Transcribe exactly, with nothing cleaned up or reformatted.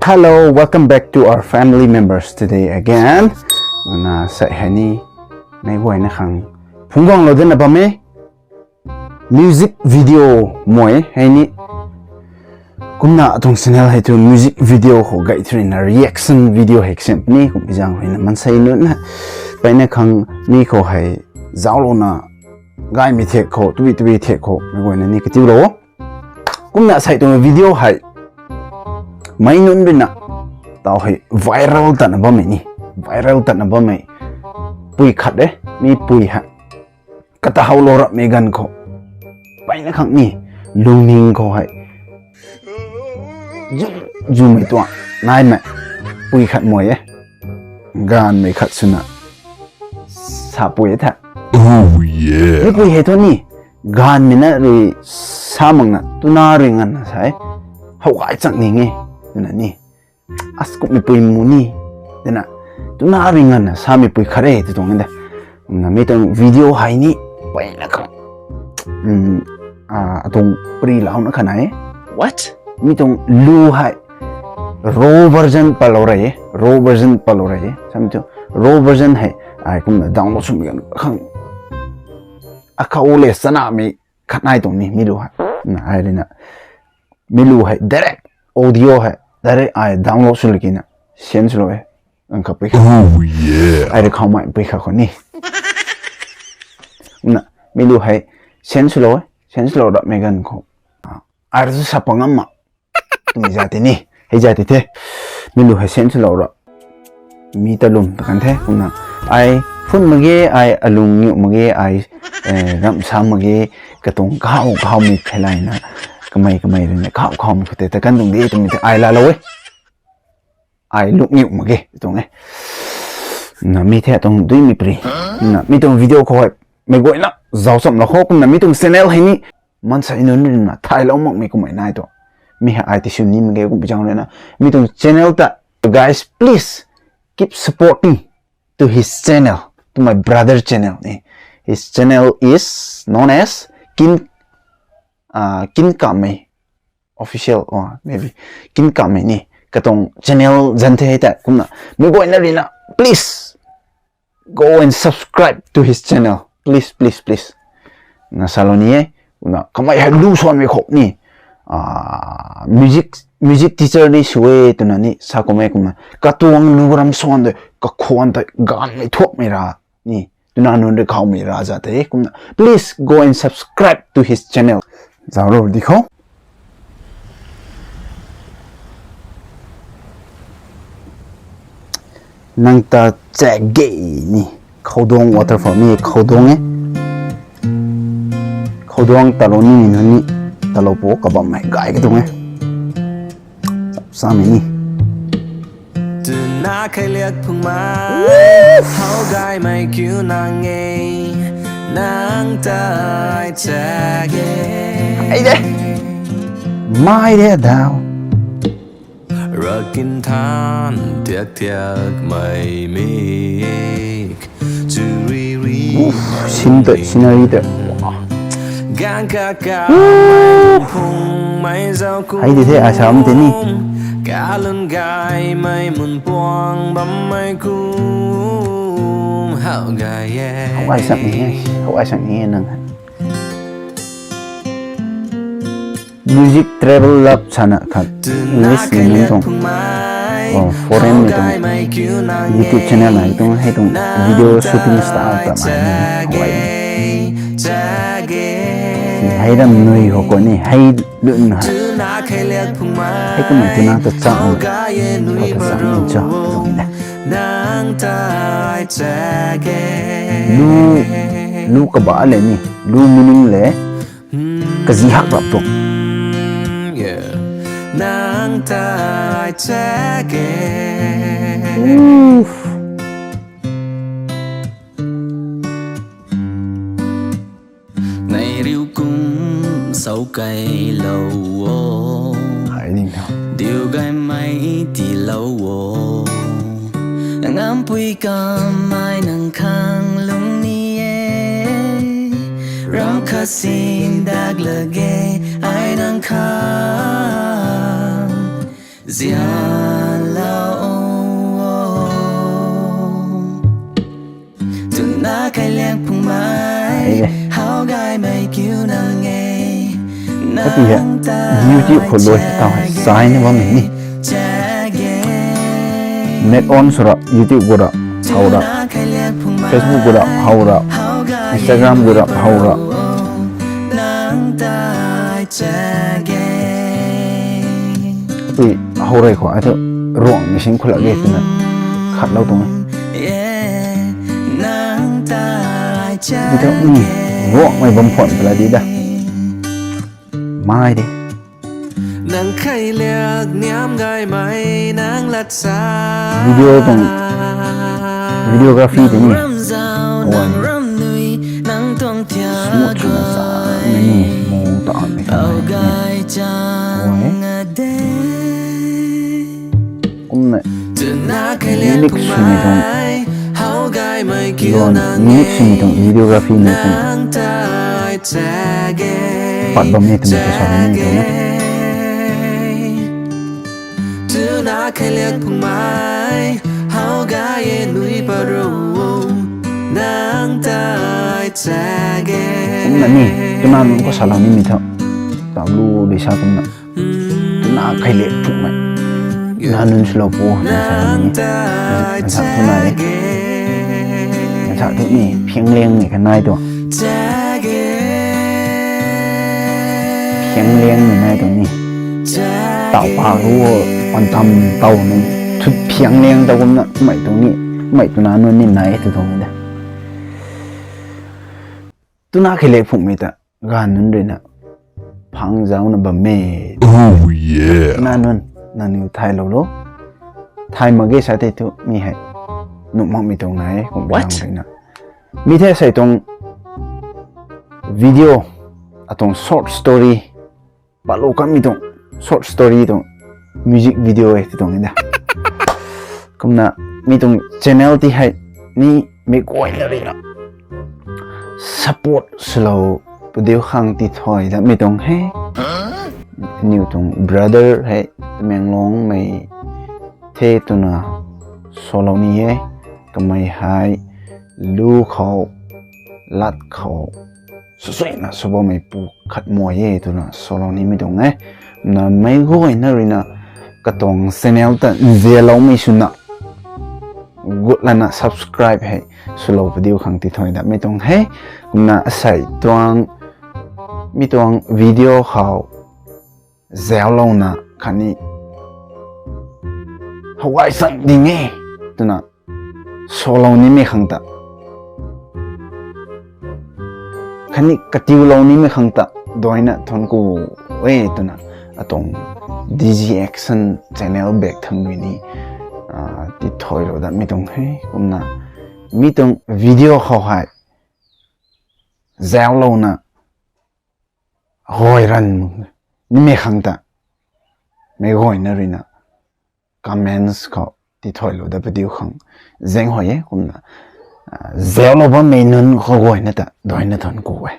Hello, welcome back to our family members today again. Na sei hei ni, mei guayna khang phungc guanglou dana bam e. Music video mei hei ni. Kumna atuang channel hei tu music video khou gay thurina reaction video hei kasem puni, kum izang ruina mansei nunc na. Paina khang mi khou hei zauclouna gaymei thek khou, tui tui thek khou, mei guayna ni katiulou. Kumna sei tuang video hei mei nunc ruina tau hei viral tatna bammei ni. Viral tatna bammei pui khat e, mi pui hei. Kata howlou rapmei ganv khou, paina khang ni, lungning khou hei zu, zumei tuang naimei pui khat mei e. Gaanvmei khat swna sa pui e tha. Mi pui hei thu ni, gaanvmei na rui sa makna, tuna rui nganvna sa e. How gay chang ning e, twna ni. As kumhmei pui mu ni, twna, tuna rui nganvna samei pui khat e tw tuang e de. Kumna mi tuang video hei ni, paina khang, atuang pri launa khat nai e. What? Mi tuang lu hei raw version palou rei e, raw version palou rei e. Samei tu raw version hei, ai kumna download swmei ganv khang, akhou le chanamei khat nai tuang ni mi lu hei. Na ai ruina, mi lu hei direct audio hei direct ai download swlou kina, send swlou e. Ganv khat pui khat, ai rui khou mei pui khat khou ni. Na mi lu hei send swlou e, send swlou rapmei ganv khou, ai rui sa pang ngam ma, twmei za tei ni, hei za tei the. Mi lu hei send swlou ra, mi ta lwm ta kan the. Kumna ai phun mak ge, ai alung niw mak ge, ai ramh sa mak ge, katuang kahaw kahaw mi theilayna, kamei kamei ruina kahaw kahaw mi khou tei ta kan tuang de twmei tei ai laalou e. Ai lungniw mak ge tuang e. Na mi the tuang duimei pri. Na mi tuang video khou hei, mei guayna zauc chamlou khou, kumna mi tuang channel hei ni, mansei nunc ruina thaylou makmei kummei nai tu. Mi hei ai tisw ni mak ge kum pi zang ruina, mi tuang channel ta, guys, please keep supporting to his channel, to my brother channel ni. His channel is known as Kin, Kin Kamei Official, or maybe Kin Kamei ni. Katuang channel zan the hei ta, kumna mei guayna ruina, please go and subscribe to his channel, please, please, please. Na salou ni e. Kumna kamei hei lu suanmei khou ni, music, music teacher ni sw e twna ni sa kum e. Kumna katuang lu ram suan de, kakhwan tei gaanvmei thuakmei ra ni, tuna nunc rui khou mei ra za tei. Kumna please go and subscribe to his channel. Zauclou di khou. Nang ta chak ge ni. Khouduang waterfall ni, khouduang e. Khouduang talou ni, ni talou pu kabammei gay ka tuang e. Chap samei ni. Twna kheiliak phungmei, how gaymei kiu nang e, nang ta ai chak ge. Ai de. Mai de dau. Rakin than tiak tiak mei mik. Uff, scene tei, scenery tei. Gang kaka mei phungmei zauc kum. Hei di the, ai sa bam tei ni. Kalun gaymei mun puang bammei kum. How gay e. How gay sak ni e. How gay sak ni e nang. Music Travel Lab sana khat English mei nunc tuang, foreign mei tuang YouTube channel nai tuang, hei tuang video shooting style ta nai ni, how gay. Hei ram nui khou kani hei lun na, hei kummei twna ta chang, khou ta chang ni cho, tuang ni na. Lu, lu kaba le ni, lu meaning le, kazi hak rap tuang. Nang ta ai chak ge. Uff. Nei riu kum sau kai lou o. Hai ding tho. Diu gaymei tiilou o. Ngampui kamei nang khang lungni e. Ram khat sin dak lage ai nang khang. Zianlou o. Tuna kai liang phungmei. Ai de. Hau gaymei kiu nang e. Ati hei, YouTube khou loi tau hei, sai na bam ni. Net on sw ra, YouTube khou ra, hau ra. Facebook khou ra, hau ra. Instagram khou ra, hau ra. Ui, hau rei khou, ai thu ruang mei sing khulak ge twna khatlou tuang e. Di thu, um, ruangmei bam khwan pala di da. Mai di. Nang kheiliak niam gaymei nang lat sa. Video tuang, videography tei ni. Ramzau nang ramnui nang tuang thiak. Smooth swna sa, nang ni mung ta an ni. Au gay chang ade. Kumna, Tuna kai liang mix swmei tuang. Hau gaymei kiu nang e. Mix swmei tuang videography mei tuang. Nang tai chage. Pat bam e twmei ta sa bam e twna. Tuna kai liak phungmei, hau gay e nui paru, nang tai chage. Kumna ni, tuna nunc khou salou nimei thu. Tau lu de sa kumna. Tuna kai liak phungmei. Tuna nunc swlou pu, nang sa ni. Nang sa tu nai. Nang sa tu ni, phiang liang ni kanai tu. Phiang liang ni nai tu ni. Tau pa ru, on tam tau ni. Thu phiang liang tau kumna, mei tu ni, mei tuna nunc ni nai tu tuang ni da. Tuna kai liak phungmei ta, ganv nunc ruina phang zaucna bam e. Oh yeah. Tuna nunc, nangniw thaylou lo. Thay mak ge sa tei thu mi hei nuh makmei tuang nai, kum ganv ruina. Mi the sei tuang video, atuang short story, palou kanmei tuang short story tuang music video e ti tuang ni da. Kumna mi tuang channel ti hei ni mi guayna ruina support swlou padiu khang ti thoi da mi tuang he. Aniw tuang brother hei Tamenglongmei the twna salou ni e. Kamei hei lu khou, lat khou, swsuina swbammei pu khat mei e twna salou nimei tuang e. Na meic guayna ruina katuang channel ta nzianloumei swna gut lana subscribe hei swlou padiu khang ti thoi da mi tuang he. Kumna asei tuang, mi tuang video khou zauclouna khatni howgay sang ding e twna salou nimei khang ta, khatni katiulou nimei khang ta daina thuanc ku e twna atuang D G Action channel bak thang rui ni ti thoilou da mi tuang he. Kumna mi tuang video khou hei zauclouna guay ran nimei khang ta meic guayna ruina comments khou ti thoilou da padiu khang zaenghuay e. Kumna zauclou bammei nunc khou guayna ta daina thuanc ku e.